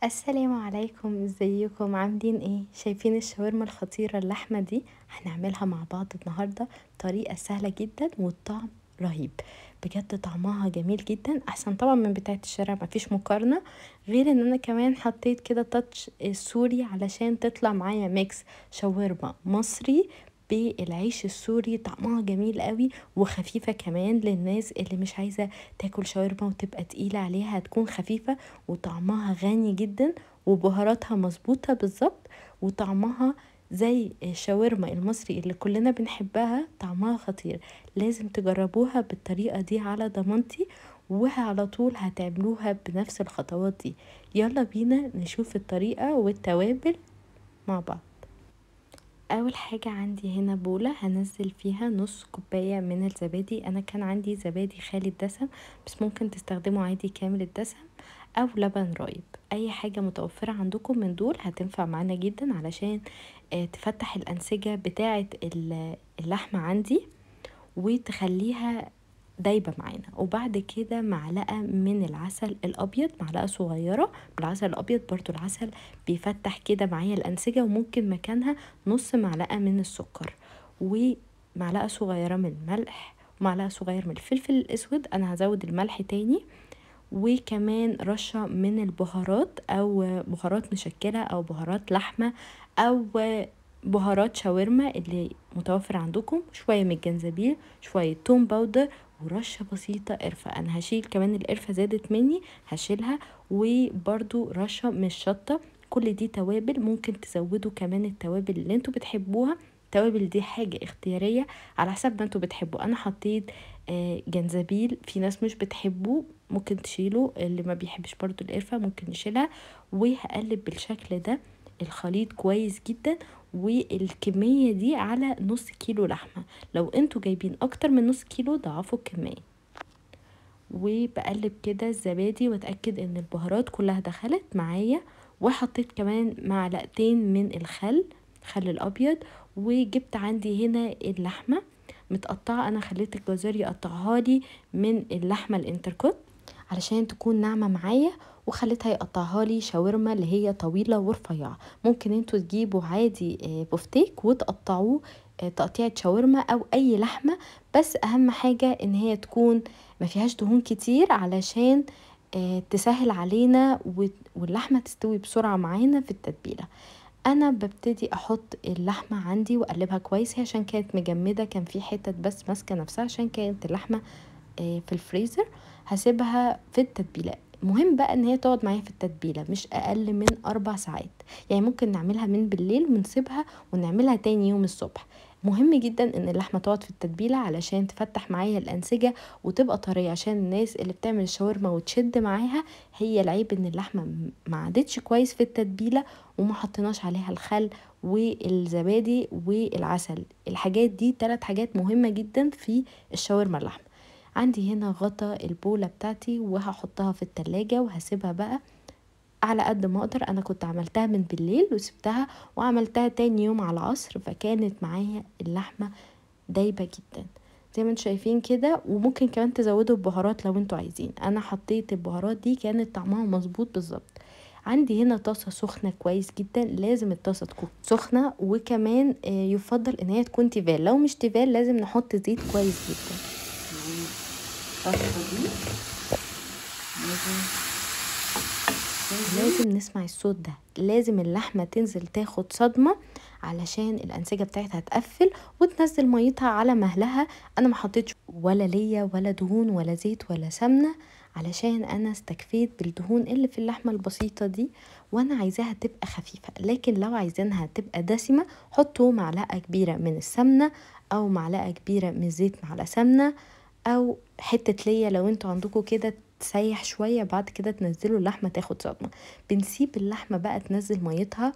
السلام عليكم، ازيكم؟ عاملين ايه؟ شايفين الشاورما الخطيرة اللحمة دي؟ هنعملها مع بعض النهاردة بطريقة سهلة جدا والطعم رهيب بجد، طعمها جميل جدا، احسن طبعا من بتاعة الشارع، مفيش مقارنة. غير ان انا كمان حطيت كده touch سوري علشان تطلع معايا mix شاورما مصري بالعيش السوري، طعمها جميل قوي وخفيفة كمان للناس اللي مش عايزة تاكل شاورما وتبقى تقيلة عليها، هتكون خفيفة وطعمها غني جدا وبهاراتها مظبوطة بالظبط، وطعمها زي الشاورما المصري اللي كلنا بنحبها، طعمها خطير. لازم تجربوها بالطريقة دي على ضمانتي، وعلى طول هتعملوها بنفس الخطوات دي. يلا بينا نشوف الطريقة والتوابل مع بعض. اول حاجة عندي هنا بولة هنزل فيها نص كوباية من الزبادي. انا كان عندي زبادي خالي الدسم، بس ممكن تستخدمه عادي كامل الدسم او لبن رايب، اي حاجة متوفرة عندكم من دول هتنفع معانا جدا علشان تفتح الانسجة بتاعة اللحمة عندي وتخليها دايبة معانا. وبعد كده معلقة من العسل الأبيض، معلقة صغيرة من العسل الأبيض، برضو العسل بيفتح كده معايا الأنسجة، وممكن مكانها نص معلقة من السكر، ومعلقة صغيرة من الملح، ومعلقة صغيرة من الفلفل الأسود، أنا هزود الملح تاني، وكمان رشة من البهارات أو بهارات مشكلة أو بهارات لحمة أو بهارات شاورما اللي متوفر عندكم، شوية من الجنزبيل، شوية توم powder، ورشة بسيطة قرفة. انا هشيل كمان القرفة زادت مني هشيلها، وبرضو رشة من الشطة. كل دي توابل، ممكن تزودوا كمان التوابل اللي انتوا بتحبوها. التوابل دي حاجة اختيارية على حسب ما انتوا بتحبوا. انا حطيت جنزبيل، في ناس مش بتحبه ممكن تشيله، اللي ما بيحبش برضو القرفة ممكن يشيلها. وهقلب بالشكل ده الخليط كويس جدا، والكمية دي على نص كيلو لحمة، لو انتوا جايبين اكتر من نص كيلو ضعفوا الكمية. وبقلب كده الزبادي واتأكد ان البهارات كلها دخلت معايا، وحطيت كمان معلقتين من الخل، الخل الابيض. وجبت عندي هنا اللحمة متقطعة، انا خليت الجزار يقطعها لي من اللحمة الانتركوت علشان تكون ناعمة معايا، وخليتها يقطعها لي شاورما اللي هي طويلة ورفيعة. ممكن انتوا تجيبوا عادي بفتيك وتقطعوه تقطيعة شاورما او اي لحمة، بس اهم حاجة ان هي تكون ما فيهاش دهون كتير علشان تسهل علينا واللحمة تستوي بسرعة معانا في التتبيلة. انا ببتدي احط اللحمة عندي واقلبها كويس، هي عشان كانت مجمدة كان في حتت بس ماسكة نفسها عشان كانت اللحمة في الفريزر. هسيبها في التتبيلة، مهم بقى ان هي تقعد معايا في التتبيلة مش اقل من 4 ساعات، يعني ممكن نعملها من بالليل ونسيبها ونعملها تاني يوم الصبح. مهم جدا ان اللحمة تقعد في التتبيلة علشان تفتح معايا الانسجة وتبقى طرية، عشان الناس اللي بتعمل الشاورما وتشد معاها، هي العيب ان اللحمة ما عادتش كويس في التتبيلة وما حطيناش عليها الخل والزبادي والعسل. الحاجات دي 3 حاجات مهمة جدا في الشاورما اللحمة. عندي هنا غطا البولة بتاعتي وهحطها في التلاجة وهسيبها بقى على قد ما اقدر. انا كنت عملتها من بالليل وسبتها وعملتها تاني يوم على العصر، فكانت معايا اللحمة دايبة جدا زي ما انتم شايفين كده. وممكن كمان تزودوا البهارات لو انتوا عايزين، انا حطيت البهارات دي كانت طعمها مظبوط بالظبط. عندي هنا طاسة سخنة كويس جدا، لازم الطاسة تكون سخنة، وكمان يفضل ان هي تكون تيفال، لو مش تيفال لازم نحط زيت كويس جدا. لازم نسمع الصوت ده، لازم اللحمة تنزل تاخد صدمة علشان الأنسجة بتاعتها تقفل وتنزل ميتها على مهلها. أنا ما حطيتش ولا ليا ولا دهون ولا زيت ولا سمنة علشان أنا استكفيت بالدهون اللي في اللحمة البسيطة دي، وأنا عايزاها تبقى خفيفة. لكن لو عايزينها تبقى دسمة حطوا معلقة كبيرة من السمنة أو معلقة كبيرة من الزيت معلقة سمنة أو حتة ليا لو انتوا عندكم كده تسيح شوية، بعد كده تنزلوا اللحمة تاخد صدمة. بنسيب اللحمة بقى تنزل ميتها،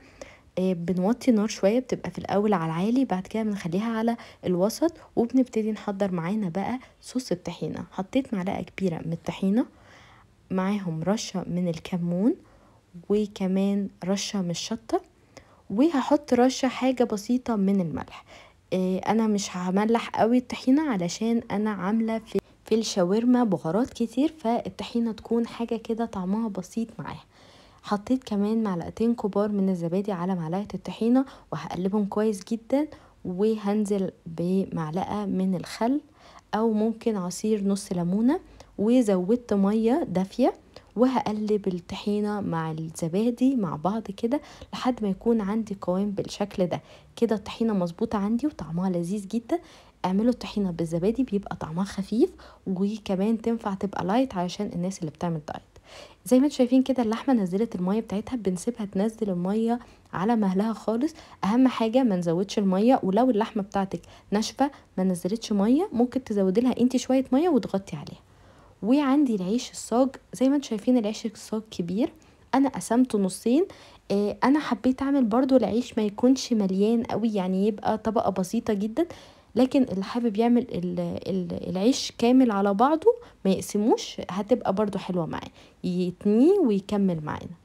بنوطي النار شوية، بتبقى في الأول على العالي، بعد كده بنخليها على الوسط، وبنبتدي نحضر معانا بقى صوص الطحينة. حطيت معلقة كبيرة من الطحينة، معاهم رشة من الكمون، وكمان رشة من الشطة، وهحط رشة حاجة بسيطة من الملح. انا مش هملح قوي الطحينة علشان انا عاملة في الشاورما بهارات كتير، فالطحينة تكون حاجة كده طعمها بسيط معاها. حطيت كمان معلقتين كبار من الزبادي على معلقة الطحينة وهقلبهم كويس جدا، وهنزل بمعلقة من الخل او ممكن عصير نص ليمونة، وزودت مية دافية، وهقلب الطحينة مع الزبادي مع بعض كده لحد ما يكون عندي قوام بالشكل ده. كده الطحينة مظبوطة عندي وطعمها لذيذ جدا. اعملوا الطحينة بالزبادي بيبقى طعمها خفيف، وكمان تنفع تبقى light علشان الناس اللي بتعمل diet. زي ما انتم شايفين كده اللحمة نزلت المية بتاعتها، بنسيبها تنزل المية على مهلها خالص. اهم حاجة ما نزودش المية، ولو اللحمة بتاعتك ناشفة ما نزلتش مية ممكن تزودي لها انت شوية مية وتغطي عليها. وعندي العيش الصاج، زي ما انتم شايفين العيش الصاج كبير، انا قسمته نصين. انا حبيت اعمل برضو العيش ما يكونش مليان قوي، يعني يبقى طبقة بسيطة جدا، لكن اللي حابب يعمل العيش كامل على بعضه ما يقسموش، هتبقى برضو حلوة معاه، يتنيه ويكمل معانا.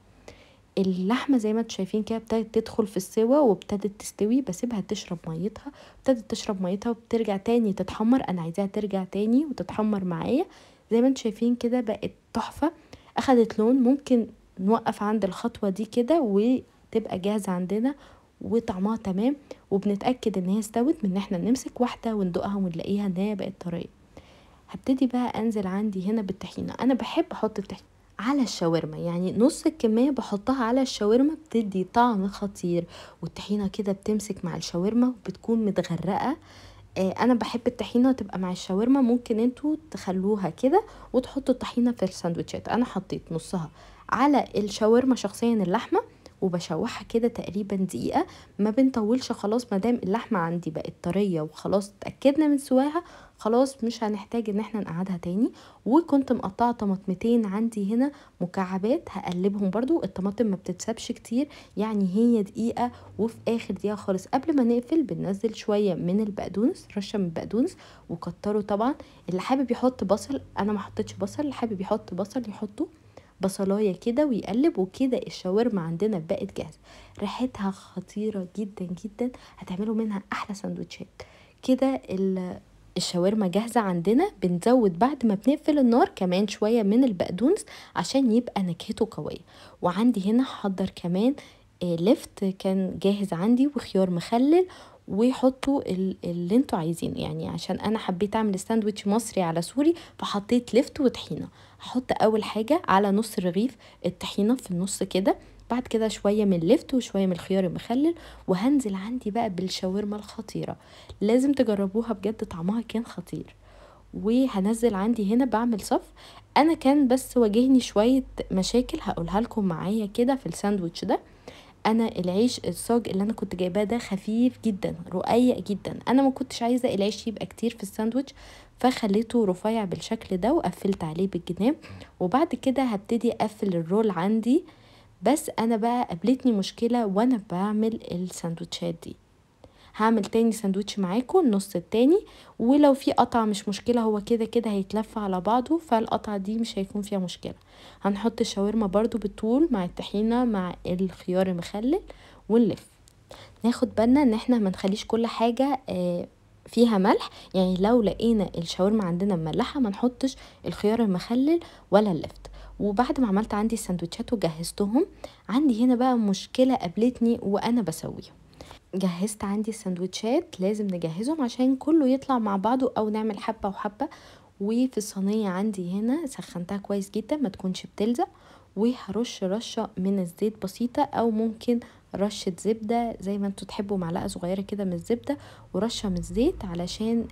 اللحمة زي ما انتم شايفين كده ابتدت تدخل في السوا وابتدت تستوي، بسيبها تشرب ميتها، ابتدت تشرب ميتها وبترجع تاني تتحمر. انا عايزاها ترجع تاني وتتحمر معايا. زي ما انتم شايفين كده بقت تحفة، اخدت لون. ممكن نوقف عند الخطوة دي كده وتبقى جاهزة عندنا وطعمها تمام، وبنتأكد ان هي استوت من ان احنا نمسك واحدة وندوقها ونلاقيها ان هي بقت طرية. هبتدي بقى انزل عندي هنا بالطحينة. انا بحب احط الطحينة على الشاورما، يعني نص الكمية بحطها على الشاورما، بتدي طعم خطير، والطحينة كده بتمسك مع الشاورما وبتكون متغرقة. انا بحب الطحينة تبقى مع الشاورما، ممكن انتوا تخلوها كده وتحطوا الطحينة في الساندوتشات. انا حطيت نصها على الشاورما شخصيا اللحمة، وبشوحها كده تقريبا دقيقة، ما بنطولش خلاص. ما دام اللحمة عندي بقت طرية وخلاص اتأكدنا من سواها، خلاص مش هنحتاج ان احنا نقعدها تاني. وكنت مقطعة طماطمتين عندي هنا مكعبات، هقلبهم برضو. الطماطم ما بتتسابش كتير، يعني هي دقيقة، وفي اخر دقيقة خالص قبل ما نقفل بننزل شوية من البقدونس، رشة من البقدونس، وكتروا طبعا. اللي حابب يحط بصل، انا ما حطيتش بصل، اللي حابب يحط بصل يحطه بصلايه كده ويقلب. وكده الشاورما عندنا بقت جاهزة، ريحتها خطيرة جدا جدا، هتعملوا منها احلى سندوتشات. كده الشاورما جاهزة عندنا. بنزود بعد ما بنقفل النار كمان شوية من البقدونس عشان يبقى نكهته قوية. وعندي هنا هحضر كمان لفت كان جاهز عندي، وخيار مخلل، وحطوا اللي انتوا عايزينه. يعني عشان انا حبيت اعمل الساندوتش مصري على سوري فحطيت لفت وطحينه. هحط اول حاجة على نص الرغيف الطحينه في النص كده، بعد كده شوية من اللفت وشوية من الخيار المخلل، وهنزل عندي بقى بالشاورما الخطيرة، لازم تجربوها بجد طعمها كان خطير. وهنزل عندي هنا بعمل صف. انا كان بس واجهني شوية مشاكل هقولها لكم معايا كده في الساندوتش ده. انا العيش الصاج اللي انا كنت جايباه ده خفيف جدا رقيق جدا، انا ما كنتش عايزه العيش يبقى كتير في الساندوتش، فخليته رفيع بالشكل ده وقفلت عليه بالجناب. وبعد كده هبتدي اقفل ال roll عندي. بس انا بقى قابلتني مشكلة وانا بعمل الساندوتشات دي. هعمل تاني ساندوتش معاكم النص التاني، ولو في قطعه مش مشكلة، هو كده كده هيتلف على بعضه، فالقطعه دي مش هيكون فيها مشكلة. هنحط الشاورما برضو بالطول مع الطحينه مع الخيار المخلل ونلف. ناخد بالنا ان احنا ما نخليش كل حاجة فيها ملح، يعني لو لقينا الشاورما عندنا مملحه ما نحطش الخيار المخلل ولا اللفت. وبعد ما عملت عندي الساندوتشات وجهزتهم، عندي هنا بقى مشكلة قابلتني وانا بسويهم. جهزت عندي السندوتشات، لازم نجهزهم عشان كله يطلع مع بعضه او نعمل حبة وحبة. وفي الصينية عندي هنا سخنتها كويس جدا ما تكونش بتلزق، وهرش رشة من الزيت بسيطة، او ممكن رشة زبدة زي ما انتوا تحبوا، معلقة صغيرة كده من الزبدة ورشة من الزيت علشان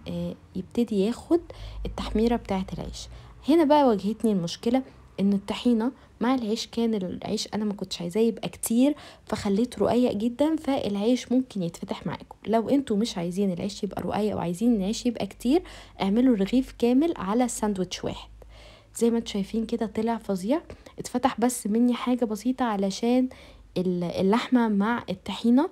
يبتدي ياخد التحميرة بتاعة العيش. هنا بقى واجهتني المشكلة ان الطحينة مع العيش، كان العيش انا ما كنتش عايزاه يبقى كتير فخليته رقيق جدا، فالعيش ممكن يتفتح معاكم. لو انتوا مش عايزين العيش يبقى رقيق وعايزين العيش يبقى كتير، اعملوا رغيف كامل على ساندوتش واحد. زي ما انتوا شايفين كده طلع فظيع، اتفتح بس مني حاجة بسيطة علشان اللحمة مع الطحينة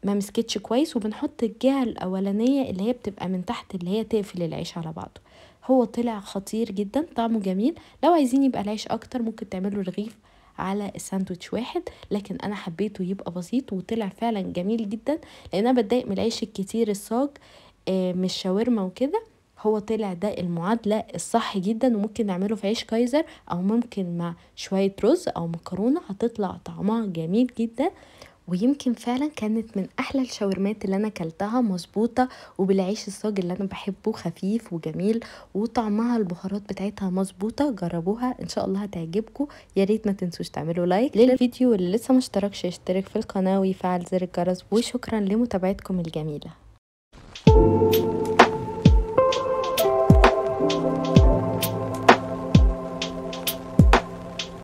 ما مسكتش كويس، وبنحط الجهة الاولانية اللي هي بتبقى من تحت اللي هي تقفل العيش على بعضه. هو طلع خطير جدا، طعمه جميل. لو عايزين يبقى العيش اكتر ممكن تعملوا رغيف على الساندوتش واحد، لكن انا حبيته يبقى بسيط وطلع فعلا جميل جدا، لان انا بتضايق من العيش الكتير الصاج مش شاورما وكده. هو طلع ده المعادلة الصح جدا. وممكن نعمله في عيش كايزر او ممكن مع شوية رز او مكرونه، هتطلع طعمها جميل جدا. ويمكن فعلا كانت من احلى الشاورمات اللي انا اكلتها، مظبوطة وبالعيش الصاج اللي انا بحبه، خفيف وجميل، وطعمها البهارات بتاعتها مظبوطة. جربوها ان شاء الله هتعجبكم. يا ريت ما تنسوش تعملوا like للفيديو، واللي لسه ما اشتركش يشترك في القناة ويفعل زر الجرس، وشكرا لمتابعتكم الجميلة.